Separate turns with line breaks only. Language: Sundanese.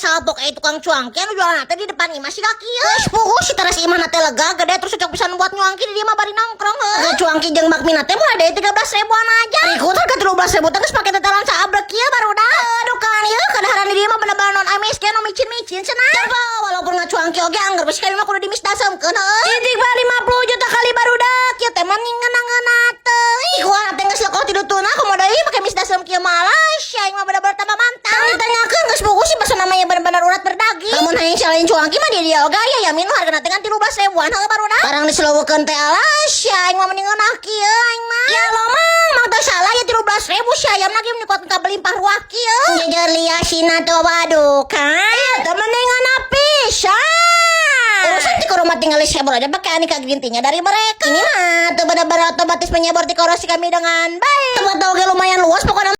Salpok eh tukang cuangki anu jualan teh di depan imah siga kieu. Geus puguh si teras imah teh lega gede, terus cocok pisan buat nyuangki di dieu mah bari nongkrong heuh. Harga cuangki jeung bakmi teh mulai dari 13 ribuan aja. Berikut harga 13 ribu teh geus pake tetelan saabrek kieu, barudak. Aduh kan ieu kadaharan di dieu mah bener-bener non MSG, nu micin-micin cenah. Coba walaupun ngacuangki oge angger besi kami mah kudu dimisdaseumkeun heuh. Titik 50 juta kali, barudak. Kieu teh mah ngeunah teh. Ih, kuah teh geus lekoh ti dutuna, komo deui make misdasem kieu mah, sia aing mah bener-bener tambah mantap. Ditanyakeun, geus puguh sih bakso namanya bener-bener urat berdaging. Lamun hayang selain cuangki mah di dieu oge aya yamin, hargana teh ngan 13 ribuan heuh, barudak. Barang diseleweukeun teh, alah sia aing mah mending ngeunah kieu aing mah. Ya lo mang, mang teu salah ya 13 ribu si ayam lagi meni kuat belimpah ruah kieu. Jejer lia sina tuh, waduh kan. Ieu teh mending ngeunah pisan. Urusan tikoro mah tinggal disebor aja pakai aneka green tea-nya dari mereka. Ini mah tuh benar-benar otomatis menyebor tikoro si kami dengan baik. Tempat oge lumayan luas pokoknya.